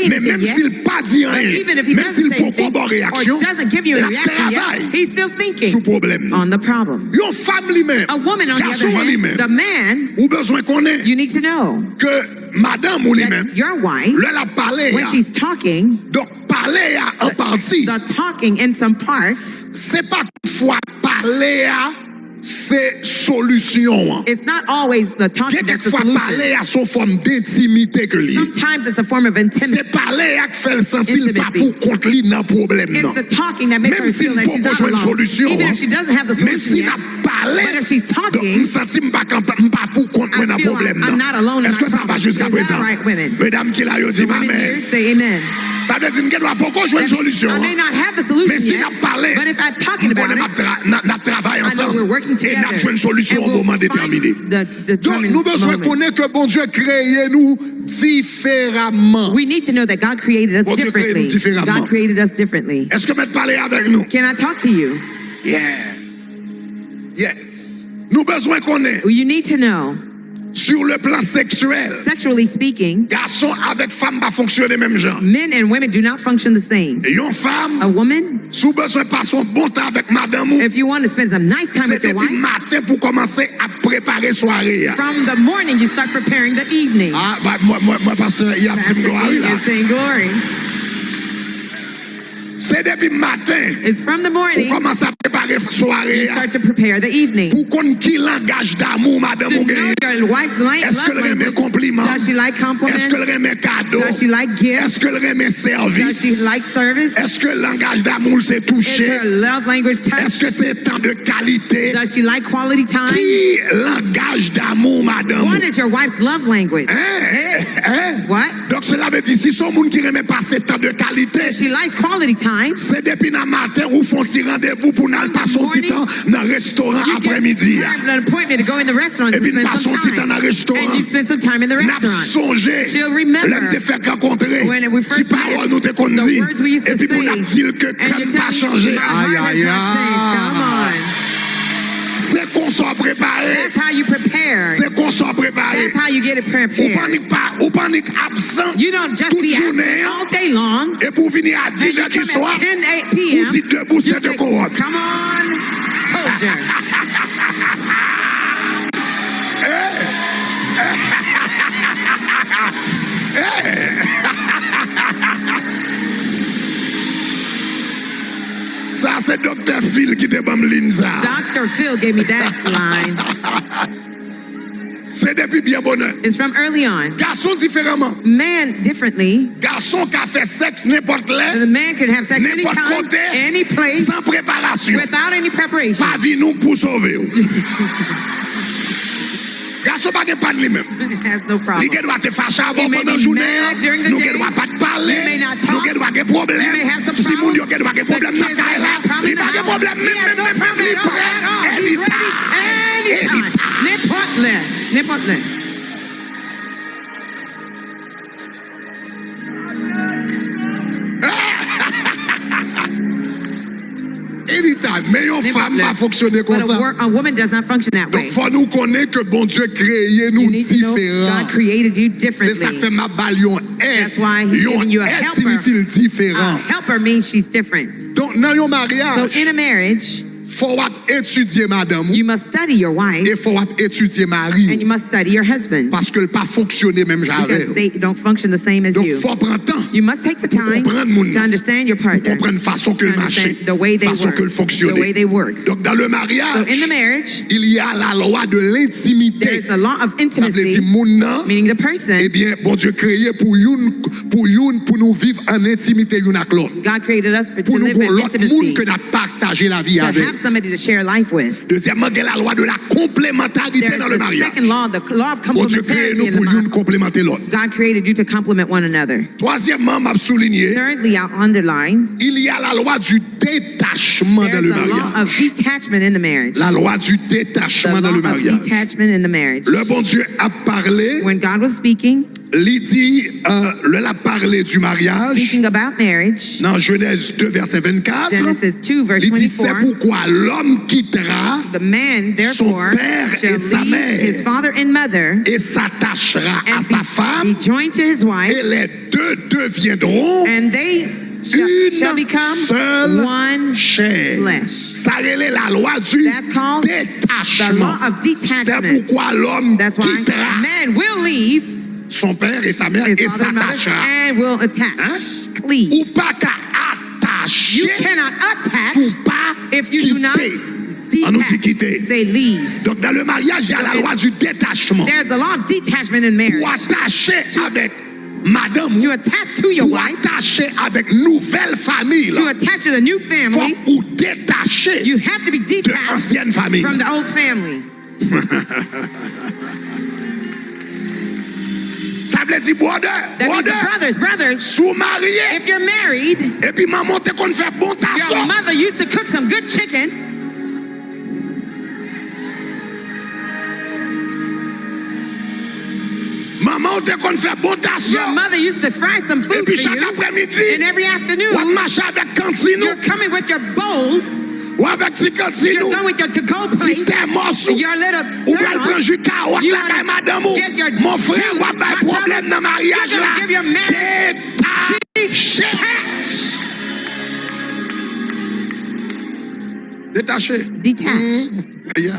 Men menm si l pa di anyen, menm si l poko ba w reyaksyon, l ap travay sou pwoblèm nan. Yon fanm li menm, gason an li menm, ou bezwen konnen ke madanm ou li menm, lè l ap pale a, donk, pale a an pati, se pa tout fwa pale a se solisyon an. Gen kèk fwa pale a se yon fòm d entimite ke l ye. Se pale a k fè l santi l pa pou kont li nan pwoblèm nan. Menm si l poko jwenn solisyon an, men si l ap pale, donk, m santi m pa pou kont mwen nan pwoblèm nan. Èske sa va jiskaprezan? Medam ki la yo di m amèn. Sa vle di m gen dwa poko jwenn solisyon an, men si n ap pale, m konnen n ap tra- n ap- n ap travay ansanm. We're working together. E n ap jwenn solisyon yon moman detèmine. Donk, nou bezwen konnen ke Bondye kreye nou diferaman. We need to know that God created us differently. Bondye kreye nou diferaman. God created us differently. Èske mèt pale avèk nou? Can I talk to you? Yeah. Yes. Nou bezwen konnen. You need to know. Sur le plan sexuel, sexually speaking, gason avèk fanm pa fonksyone menm jan. Men and women do not function the same. Yon fanm, a woman, si w bezwen pase yon bon tan avèk madanm ou, if you want to spend some nice time with your wife, se depi maten pou kòmanse ap prepare sware a. From the morning you start preparing the evening. Ah, ba, mwen, mwen, mwen, pastè, y ap di m glwa, wi, la. Pastor E is saying glory. Se depi maten, it's from the morning, ou kòmanse ap prepare sware a. You start to prepare the evening. Pou konn ki langaj damou madanm ou genyen. To know your wife's la-, love language. Èske l renmen konpliman? Does she like compliments? Èske l renmen kado? Does she like gifts? Èske l renmen sèvis? Does she like service? Èske langaj damou l se touche? Is her love language touch? Èske se tan de kalite? Does she like quality time? Ki langaj damou madanm ou? What is your wife's love language? Hein? Hey. Hein? What? Donk, sela vle di, si se yon moun ki renmen pase tan de kalite, if she likes quality time, se depi nan maten ou fè yon ti randevou pou n al pase yon ti tan nan restoran aprèmidi a. You get an appointment to go in the restaurant to spend some time. Epi n pase yon ti tan nan restoran. And you spend some time in the restaurant. N ap sonje lè n te fèk rankontre, ti pawòl nou te konn di, epi pou n ap di l ke kè m pa chanje. She'll remember when we were first together. And you're telling me, "My heart has not changed." Come on. Se konsa w prepare. That's how you prepare. Se konsa w prepare. That's how you get it prepared. Ou pa annik pa, ou pa annik absan tout jounen an. You don't just be absent all day long, epi w vini a dis è di swa, and you come at ten p m, ou di debout, you say, "Come on, soldier." Eh! Eh! Sa se Doktè Phil ki te ban m liy sa. Doctor Phil gave me that line. Se depi byen bonè. It's from early on. Gason diferaman. Man differently. Gason ka fè sèks nenpòt lè, the man could have sex anytime, any place, nenpòt kote, san preparasyon. Without any preparation. Pa vin ou pou sove w. Gason pa gen pàn li menm. Has no problem. Li gen dwa te fache avè w pandan jounen an. He may be mad during the day. Nou gen dwa pa t pale. You may not talk. Nou gen dwa gen pwoblèm. You may have some problems. Timoun yo gen dwa gen pwoblèm nan kay la. The kids may have problems at home. Li pa gen pwoblèm menm, menm, menm. He has no problem at all, at all. Li prè. He's ready anytime. Anytime. Nenpòt lè. Nenpòt lè. Anytime. Men yon fanm pa fonksyone konsa. But a wo-, a woman does not function that way. Donk, fò nou konnen ke Bondye kreye nou diferan. You need to know God created you differently. Se sa k fè m ap ba l yon èd. That's why he's giving you a helper. Yon èd siyifi l diferan. A helper means she's different. Donk, nan yon maryaj, so in a marriage, fò w ap etidye madanm ou. You must study your wife. E fò w ap etidye mari w. And you must study your husband. Paske l pa fonksyone menm jan avè w. Because they don't function the same as you. Donk, fò w pran tan pou konprann moun nan. You must take the time to understand your partner, to understand the way they work, the way they work. Pou konprann fason ke l mache, fason ke l fonksyone. Donk, dans le mariage, so in the marriage, il y a la loi de l'intimité. There is a law of intimacy, sa vle di moun nan, meaning the person, ebyen, Bondye kreye pou youn, pou youn, pou nou viv an entimite youn ak lòt. God created us for, to live in intimacy. Pou nou gon lòt moun ke n ap pataje lavi avè l. To have somebody to share life with. Dezyèmman, gen la lwa de la konplemantarite nan le maryaj. There's the second law, the law of complementarity in the Bible. Bondye kreye nou pou youn konplemante lòt. God created you to complement one another. Twazyèmman, m ap soulinye, thirdly, I'll underline, il y a la loi du détachement dans le mariage. There's a law of detachment in the marriage. La loi du détachement dans le mariage. The law of detachment in the marriage. Lè Bondye ap pale, when God was speaking, li di, euh, lè l ap pale du mariage, speaking about marriage, nan Genèse deux, verset vingt-quatre, Genesis two, verse twenty-four, li di, c'est pourquoi l'homme quittera son père et sa mère, the man, therefore, shall leave his father and mother, et s'attachera à sa femme, and be, be joined to his wife, et les deux deviendront, and they shall, shall become one flesh. Une seule chair. Sa rele la lwa du détachman. That's called the law of detachment. C'est pourquoi l'homme quittera. That's why man will leave son père et sa mère et s'attachera. His father and mother, and will attach, cleave. Hein? Ou pa ka atache si w pa kite. You cannot attach if you do not detach. Say leave. Donk, dans le mariage, il y a la loi du détachement. So it, there's a law of detachment in marriage. Pou atache avèk madanm ou, to attach to your wife, pou atache avèk nouvèl fanmi la, to attach to the new family, fòk ou detache, you have to be detached, de ansyèn fanmi, from the old family. Sa vle di, brother, that means the brothers, brothers, si w marye, if you're married, epi manman w te konn fè bon tason, your mother used to cook some good chicken. ou te konn fè bon tasyon. Your mother used to fry some food for you. Epi chak aprèmidi, and every afternoon, w ap mache avèk kantin ou. You're coming with your bowls. Ou avèk ti kantin ou. You're going with your to-go plate. Ti tèmòs ou. Your little thermos. Ou pral pran ji kawòt lakay madanm ou. You wanna get your juice. Mon frè, w ap bay pwoblèm nan maryaj la. My brother, you're gonna give your marriage. Detache. Detache. Detach. Mm. Yeah.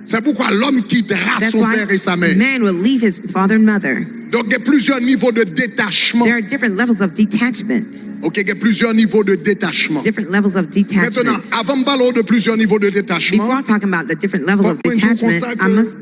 C'est pourquoi l'homme quittera son père et sa mère. That's why man will leave his father and mother. Donk, gen plizyè nivo de detachman. There are different levels of detachment. Ok, gen plizyè nivo de detachman. Different levels of detachment. Mentnan, avan m pale w de plizyè nivo de detachman, before talking about the different levels of detachment, I must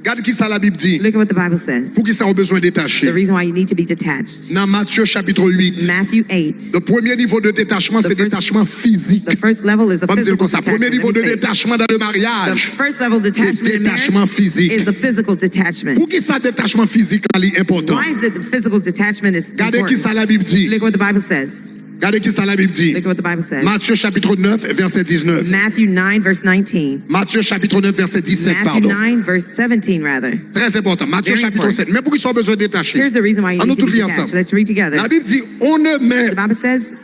gad ki sa Labib di. Look at what the Bible says. Poukisa w bezwen detache? The reason why you need to be detached. Nan Matye chapit uit, Matthew eight. Le premye nivo de detachman, se detachman fizik. The first level is a physical detachment. Ban m di l konsa, premye nivo de detachman nan le maryaj, se detachman fizik. The first level of detachment in marriage is the physical detachment. Poukisa detachman fizik la li enpòtan? Why is it the physical detachment is important? Gade ki sa Labib di. Look what the Bible says. Gade ki sa Labib di. Look at what the Bible says. Matye chapit nèf, vèsè diznèf. Matthew nine, verse nineteen. Matye chapit nèf, vèsè disèt, padon. Matthew nine, verse seventeen, rather. Trè enpòtan. Matye chapit sèt. Very important. Men poukisa w bezwen detache? Here's the reason why you need to be detached. Ann nou tout li ansanm. Let's read together. Labib di, on ne met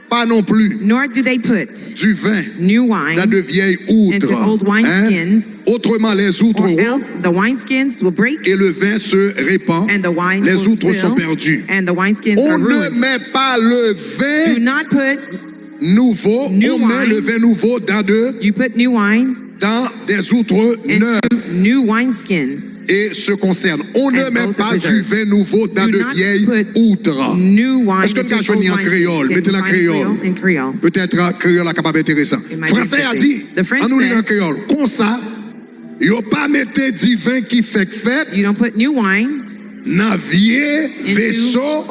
pas non plus du vin dans de vieilles outres. The Bible says, nor do they put new wine into old wineskins, hein? Autrement, les outres rompent, or else the wineskins will break, et le vin se répand, and the wine will spill, les outres sont perdues. And the wineskins are ruined. On ne met pas le vin nouveau, on met le vin nouveau dans de, you put new wine dans des outres neuves, into new wineskins, et se conserve. On ne met pas du vin nouveau dans de vieilles outres. Do not put new wine into old wineskins. Èske n ka jwenn li an kreyòl? Mete l an kreyòl. Can you find it in Creole? In Creole. Petèt, uh, kreyòl la kapab enteresan. It might be interesting. Fransè a di, ann nou li l an kreyòl. Konsa, yo pa mete diven ki fèk fèt, you don't put new wine into old wineskins. Nan vye veso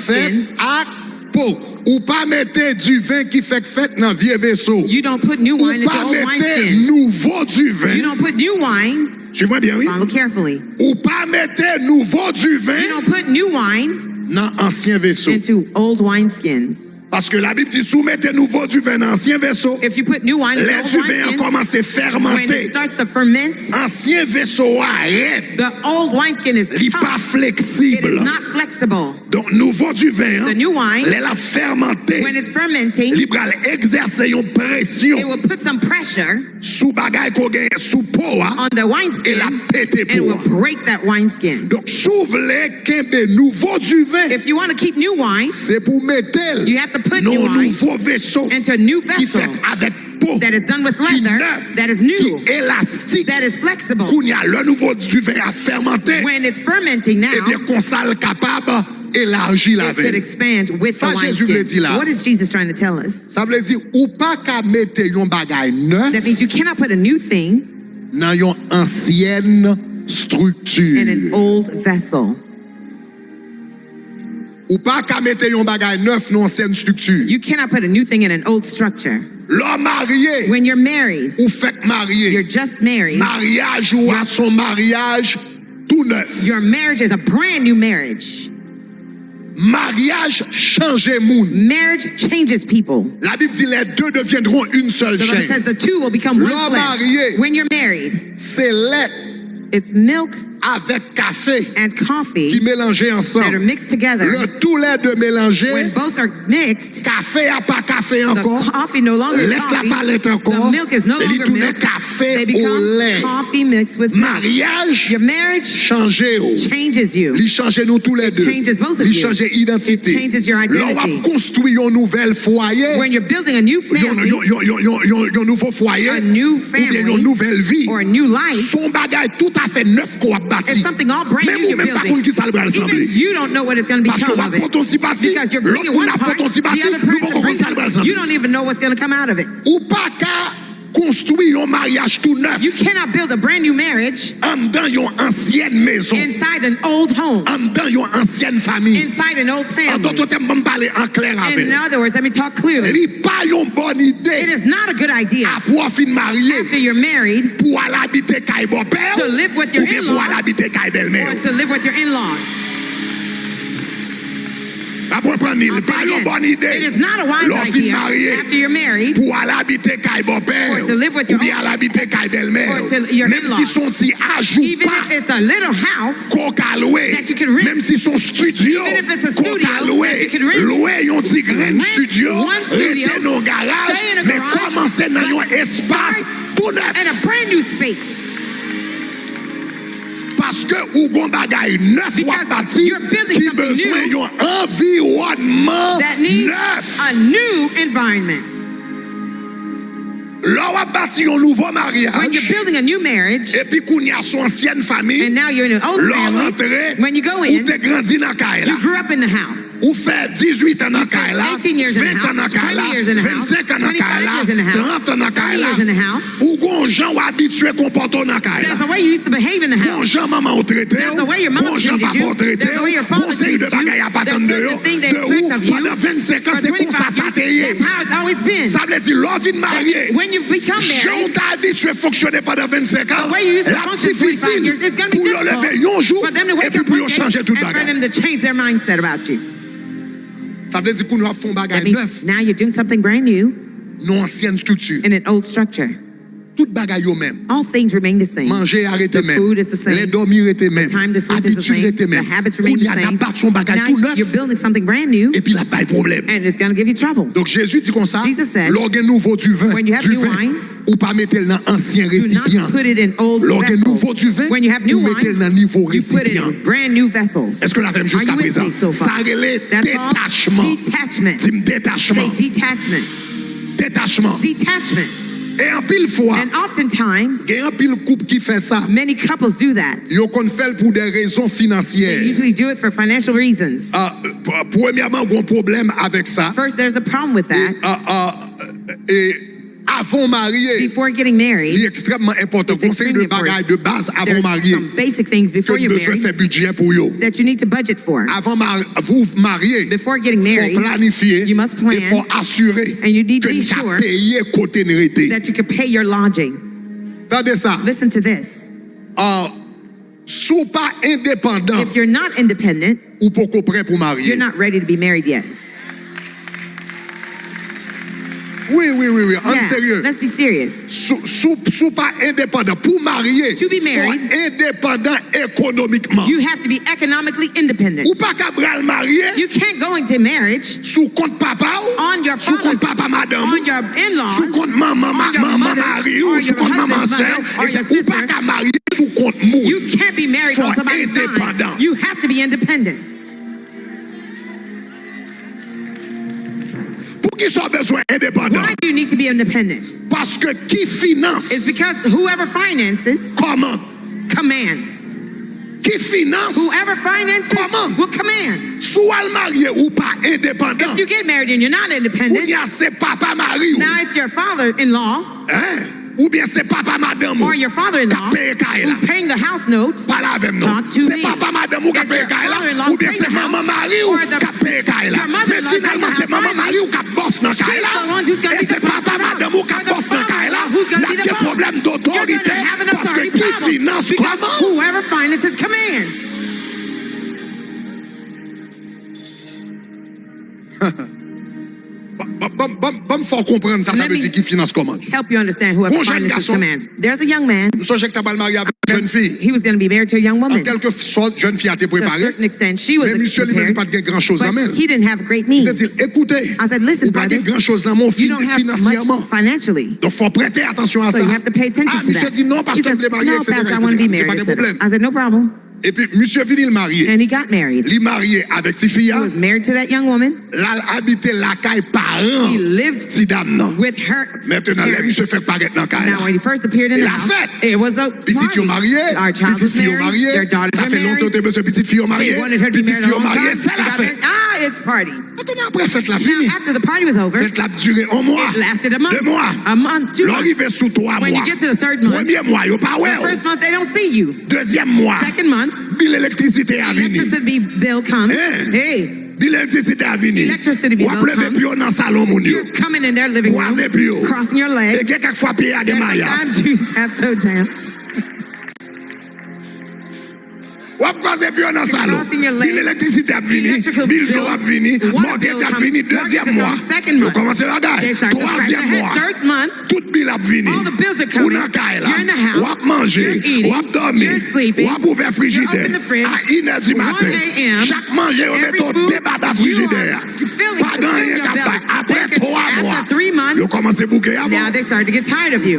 fèt ak po. Ou pa mete diven ki fèk fèt nan vye veso. You don't put new wine into old wineskins. Ou pa mete nouvo diven. You don't put new wine. Suiv mwen byen, wi. Follow carefully. Ou pa mete nouvo diven. You don't put new wine into old wineskins. Nan ansyen veso. Paske Labib di, si w mete nouvo diven nan ansyen veso, if you put new wine into old wineskins, lè diven an kòmanse fèmante, when it starts to ferment, ansyen veso a rèd, the old wineskin is tough. Li pa fleksib. It is not flexible. Donk, nouvo diven an, the new wine, lè l ap fèmante, when it's fermenting, li pral egzèse yon presyon, it will put some pressure sou bagay ke w genyen sou po a, on the wineskin, e l ap pete po a. And will break that wineskin. Donk, si w vle kenbe nouvo diven, if you want to keep new wine, se pou w mete l nan yon nouvo veso ki fèt avèk po, ki nèf, ki elastik. That is done with leather, that is new, that is flexible. Kounye a, lè nouvo diven an ap fèmante, when it's fermenting now, ebyen, konsa l kapab elaji avè l. It could expand with the wineskin. Sa Jezi vle di la. What is Jesus trying to tell us? Sa vle di, ou pa ka mete yon bagay nèf, that means you cannot put a new thing, nan yon ansyèn estrikti, in an old vessel. Ou pa ka mete yon bagay nèf nan yon ansyen estrikti. You cannot put a new thing in an old structure. Lè w marye, when you're married, ou fèk marye, you're just married, maryaj ou a se yon maryaj tou nèf. Your marriage is a brand new marriage. Maryaj chanje moun. Marriage changes people. Labib di, les deux deviendront une seule chair. The Bible says the two will become one flesh. Lè w marye, when you're married, se lèt, it's milk, avèk kafe, and coffee, ki melanje ansanm. That are mixed together. Lè toulède melanje, when both are mixed, kafe a pa kafe ankò, the coffee no longer is coffee, lèt la pa lèt ankò, the milk is no longer milk, li tounen kafe olè. They become coffee mixed with milk. Maryaj, your marriage, chanje w. Changes you. Li chanje nou toulède. It changes both of you. Li chanje idantite. It changes your identity. Lè w ap konstwi yon nouvèl fwaye, when you're building a new family, yon, yon, yon nouvo fwaye, a new family, oubyen yon nouvèl vi, or a new life, se yon bagay toutafè nèf ke w ap bati. It's something all brand new you're building. Menm ou menm pa konn ki sa l pral sanble. Even you don't know what it's gonna become of it. Paske w ap pote yon ti pati, lòt moun ap pote yon ti pati, nou poko konn sa l pral sanble. Because you're bringing one part, the other person brings a new part, you don't even know what's gonna come out of it. Ou pa ka konstwi yon maryaj tou nèf. You cannot build a brand new marriage anndan yon ansyèn mezon, inside an old home, anndan yon ansyèn fanmi. Inside an old family. An dòt tèm, ban m pale an klè avè w. In other words, let me talk clearly. Li pa yon bòn ide, it is not a good idea, apre w fin marye, after you're married, pou w al abite kay bòpè w, to live with your in-laws, oubyen pou w al abite kay bèlmè w, or to live with your in-laws. Ap reprann li. Li pa yon bòn ide lè w fin marye pou w al abite kay bòpè w oubyen al abite kay bèlmè w. Menm si se yon ti aj ou pa, ke w ka lwe. Menm si se yon estidyo, ke w ka lwe. Lwe yon ti grenn estidyo, rete nan yon garaj, men kòmanse nan yon espas tou nèf. Paske ou gon bagay nèf w ap bati ki bezwen yon anviwònman nèf. Lè w ap bati yon nouvo maryaj, epi kounye a se yon ansyèn fanmi, lè w rantre, ou te grandi nan kay la. Ou fè dizuit an nan kay la, ven an nan kay la, vennsenk an nan kay la, trant an nan kay la. Ou gon jan w abitye konpòte w nan kay la. Gon jan manman w trete w, gon jan papa w trete w, gon seri de bagay y ap atann de yo, de ou, pandan vennsenk an, se konsa sa te ye. Sa vle di, lè w vin marye, jan w te abitye fonksyone pandan vennsenk an, l ap difisil pou yo leve yon jou epi pou yo chanje tout bagay. Sa vle di kounye a w ap fè yon bagay nèf nan yon ansyen estrikti. Tout bagay yo menm. Manje a rete menm. Lè dòmi rete menm. Abitid rete menm. Kounye a n ap bati yon bagay tou nèf. Epi l ap bay pwoblèm. Donk Jezi di konsa, lè w gen nouvo diven, diven, ou pa mete l nan ansyen resipyan. Lè w gen nouvo diven, ou mete l nan nouvo resipyan. Èske w la avè m jiskaprezan? Sa rele detachman. Di m detachman. Detachman. E anpil fwa, gen anpil koup ki fè sa. Yo konn fè l pou de rezon finansyè. Ah, p-, premyèman, gen yon pwoblèm avèk sa. E, ah, ah, e, avan w marye, li ekstrèmman enpòtan. Gon seri de bagay de baz avan w marye ke w bezwen fè bidjè pou yo. Avan ma-, ou marye, fò w planifye e fò w asire ke n ka peye kote n rete. Tande sa. Ah, si w pa endepandan, ou poko prè pou marye. Wi, wi, wi, wi. Ann serye. Si, si, si w pa endepandan, pou w marye, fò w endepandan ekonomikman. Ou pa ka pral marye sou kont papa w, sou kont papa madanm ou, sou kont manman ma-, manman mari w, sou kont manman sè w, e se, ou pa ka marye sou kont moun. Fò w endepandan. Poukisa w bezwen endepandan? Paske ki finans kòmande. Ki finans kòmande. Si w al marye, ou pa endepandan. Kounye a se papa mari w. Hein? Oubyen se papa madanm ou k ap peye kay la. Pale avè m non. Se papa madanm ou k ap peye kay la, oubyen se manman mari w k ap peye kay la. Men finalman, se manman mari w k ap bòs nan kay la, e se papa madanm ou k ap bòs nan kay la. N ap gen pwoblèm dotorite, paske ki finans kòmande. Ban, ban, ban, ban m fè w konprann sa sa vle di ki finans kòmande. Gon jèn gason, m sonje k t ap al marye avèk jèn fi. An kèlke sòt, jèn fi a te prepare, men misye li menm li pa t gen gran choz nan men l. M te di l, "Ekoute, ou pa gen gran choz nan men w finansyèman. Donk, fò w prete atansyon a sa." Ah, misye di, "Non, pastè, m vle marye, etsetera, etsetera." M di, "Pa gen pwoblèm." Epi misye vini, l marye. Li marye avèk tifi a. L al abite lakay paran ti dam nan. Mentnan, lè misye fèk parèt nan kay la, se lafèt. Pitit yo marye, pitit fi yo marye. Sa fè lontan yo te bezwen pitit fi yo marye. Pitit fi yo marye, se lafèt. Mentnan, apre fèt la fini, fèt la ap dire yon mwa, de mwa. Lè w rive sou twa mwa, premye mwa, yo pa wè w. Dezyèm mwa, bil elektrisite a vini. Hein? Bil elektrisite a vini. W ap leve pye w nan salon moun yo. Kwaze pye w. E gen kèk fwa pye a gen mayas. W ap kwaze pye w nan salon. Bil elektrisite ap vini, bil dlo ap vini, mòtgej ap vini, dezyèm mwa. Yo kòmanse bagay, twazyèm mwa. Tout bil ap vini. Ou nan kay la, w ap manje, w ap dòmi, w ap ouvè frijidè. A inè di maten, chak manje yo mete w debaba frijidè a. Pa gen anyen k ap bay. Apre twa mwa, yo kòmanse bouke avè w.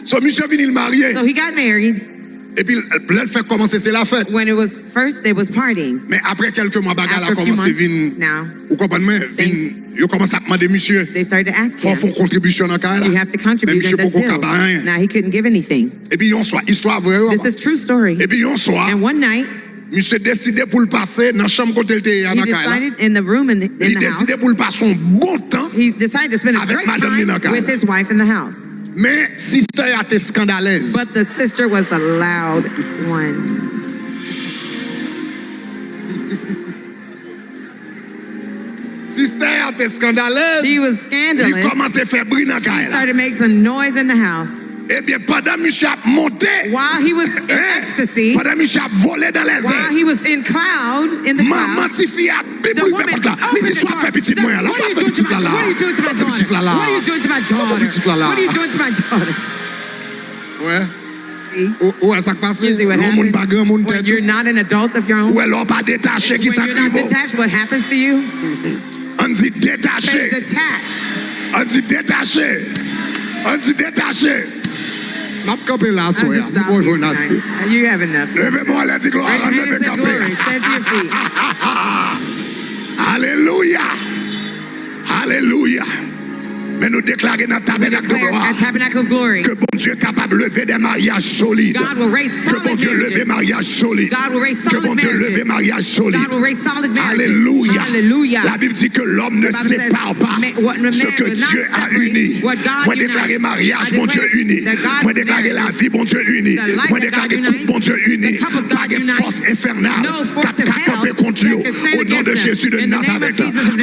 So, misye vini, l marye. So he got married. Epi, lè l fèk kòmanse, se lafèt. When it was first, there was partying. Men apre kèlke mwa, bagay la kòmanse vin, ou konprann mwen, vin, yo kòmanse ap mande misye, fò w fè yon kontribisyon nan kay la. Men misye poko ka bay anyen. Epi yon swa, istwa vre yo. Epi yon swa, misye deside pou l pase nan chanm kote l te ye a nan kay la. Li deside pou l pase yon bon tan avèk madanm li nan kay la. Men sistè a te eskandalèz. But the sister was a loud one. Sistè a te eskandalèz. She was scandalous. Li kòmanse fè bri nan kay la. She started making some noise in the house. Ebyen, pandan misye ap monte, while he was in ecstasy, pandan misye ap vole dans les airs, while he was in cloud, in the cloud, manman tifi a ap pi pou l fè pòt la. Li di, "Sa w ap fè pitit mwen an la? Sa w ap fè pitit la la? Sa w ap fè pitit la la? Sa w ap fè pitit la la?" What are you doing to my daughter? What are you doing to my daughter? Wè. Ou wè sa k pase? Lè yon moun pa granmoun tèt ou. Ou wè lè w pa detache, kisa k rive w? Ann di detache. Ann di detache. Ann di detache. M ap kanpe la aswè a. M poko jwenn ase. Leve men w anlè, di glwa, ann leve kanpe. Alelouya. Alelouya. Men nou deklare nan tabènak de glwa ke Bondye kapab leve de maryaj solid. Ke Bondye leve maryaj solid. Ke Bondye leve maryaj solid. Alelouya. Labib di ke lòm ne separe pa ce que Dieu a uni. Mwen deklare maryaj Bondye ini. Mwen deklare lavi Bondye ini. Mwen deklare koup Bondye ini. Pa gen fòs enfènal k ap ka kanpe kont yo. O non de Jezi de Nazarèt.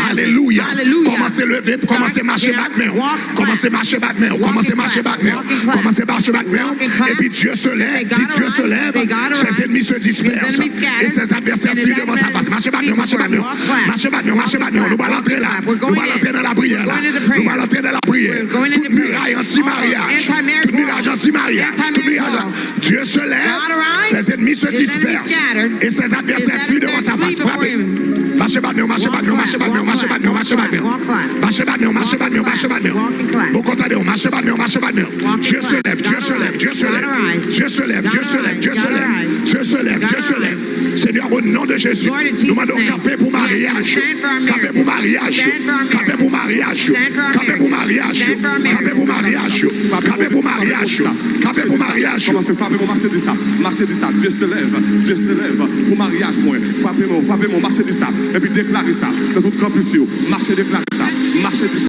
Alelouya. Kòmanse leve, kòmanse mache, bat men w. Kòmanse mache, bat men w. Kòmanse mache, bat men w. Kòmanse mache, bat men w. Epi Dieu se lève, di Dieu se lève, ses ennemis se dispersent et ses adversaires fuient devant sa face. Mache, bat men w, mache, bat men w. Mache, bat men w, mache, bat men w. Nou pral antre la. Nou pral antre nan lapriyè la. Nou pral antre nan lapriyè. Tout miray anti-maryaj. Tout miray anti-maryaj. Tout miray anti Dieu se lève, ses ennemis se dispersent, et ses adversaires fuient devant sa face. Frape. Mache, bat men w, mache, bat men w, mache, bat men w, mache, bat men w, mache, bat men w. Mache, bat men w, mache, bat men w, mache, bat men w. Poko tande w, mache, bat men w, mache, bat men w. Dieu se lève, Dieu se lève, Dieu se lève. Dieu se lève, Dieu se lève, Dieu se lève. Dieu se lève, Dieu se lève. Seigneur, au nom de Jésus, nou mande w kanpe pou maryaj yo. Kanpe pou maryaj yo. Kanpe pou maryaj yo. Kanpe pou maryaj yo. Kanpe pou maryaj yo. Kanpe pou maryaj yo. Kanpe pou maryaj yo. Kòmanse frape pou mache di sa. Mache di sa. Dieu se lève. Dieu se lève. Pou maryaj mwen. Frape men w, frape men w, mache di sa. Epi deklare sa. Nan tout kanpis yo. Mache deklare sa. Mache di